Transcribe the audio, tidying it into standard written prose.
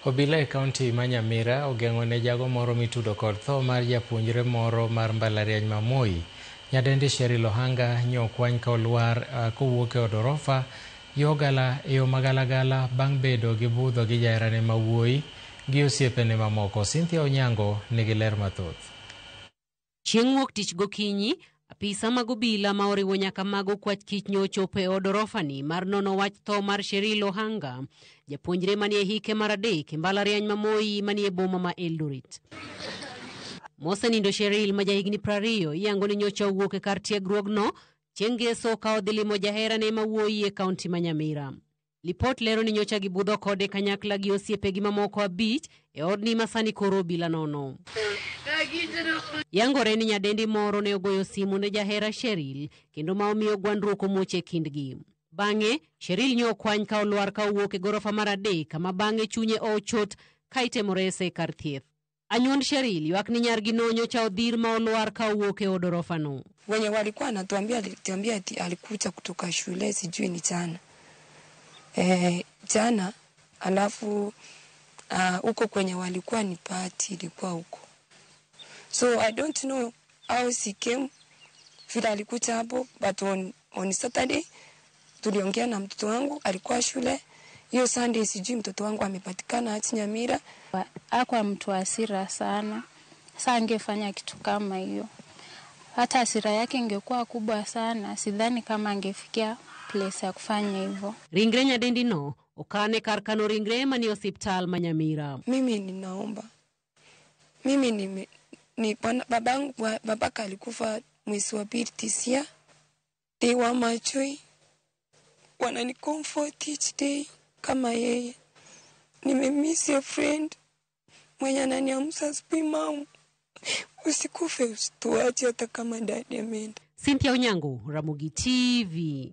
Obila e kaunti ma Nyamira ogeng'o ne jago moro mitudo kod tho mar japuonjre moro mar mbalariany ma Moi. Nyadendi Sheryl Ohanga nyo okwany ka olwar kowuok e od orofa yo gala e yo magalagala bang' bedo gi budho gi jaherane ma wuoyi gi osiepene mamoko. Cynthia Onyango nigi ler mathoth. Chieng' wuok tich gokinyi, apisa mag obila ma oriwo nyaka mag okwach kich nyo ochopo e od orofani mar nono wach tho mar Sheryl Ohanga, japuonjre manie hike mar 3 e mbalariany ma Moi manie boma ma Eldoret. Mosenindo Sheryl ma jahigni 20 iyango ni nyocha owuok e kar tiegruogno chieng' ngeso ka odhi limo jaherane ma wuoyi e kaunti ma Nyamira. Lipot lero ni nyocha gibudho kode kanyakla gi osiepegi mamoko 5 e odni ma sani koro obila nono. Yangore ni nyadendi moro ne ogoyo simu ne jahera Sheryl kendo ma omiyo gwandruok omuoch e kindgi. Bang'e, Sheryl nyo okwany ka olwar ka owuok e gorofa mar 3 kama bang'e chunye ochot ka itemo rese e kar thieth. Anyuond Sheryl ywak ni nyargi no nyocha odhir ma olwar ka owuok e od orofano. Wenye walikuwa anatuambia, alituambia ati alikuja kutoka shule sijui ni jana. Jana alafu huko kwenye walikuwa ni party ilikuwa huko. So I don't know how she came vile alikuja hapo, but on Saturday tuliongea na mtoto wangu alikuwa shule. Hiyo Sunday sijui mtoto wangu amepatikana achi Nyamira. Hakuwa mtu hasira sana. Sasa angefanya kitu kama hiyo. Hata hasira yake ingekuwa kubwa sana, sidhani kama angefikia place ya kufanya hivyo. Ringre nyadendi no okane kar kano ringre manie osiptal ma Nyamira. Mimi ninaomba. Mimi nime, ni bwana, babangu, babaka alikufa mwezi wa pili this year. They were my joy. Wanani comfort each day kama yeye. Nimemiss a friend mwenye ananiamsha asubuhi, mom. Usikufe usituache hata kama dadi ameenda. Cynthia Onyango, Ramogi TV.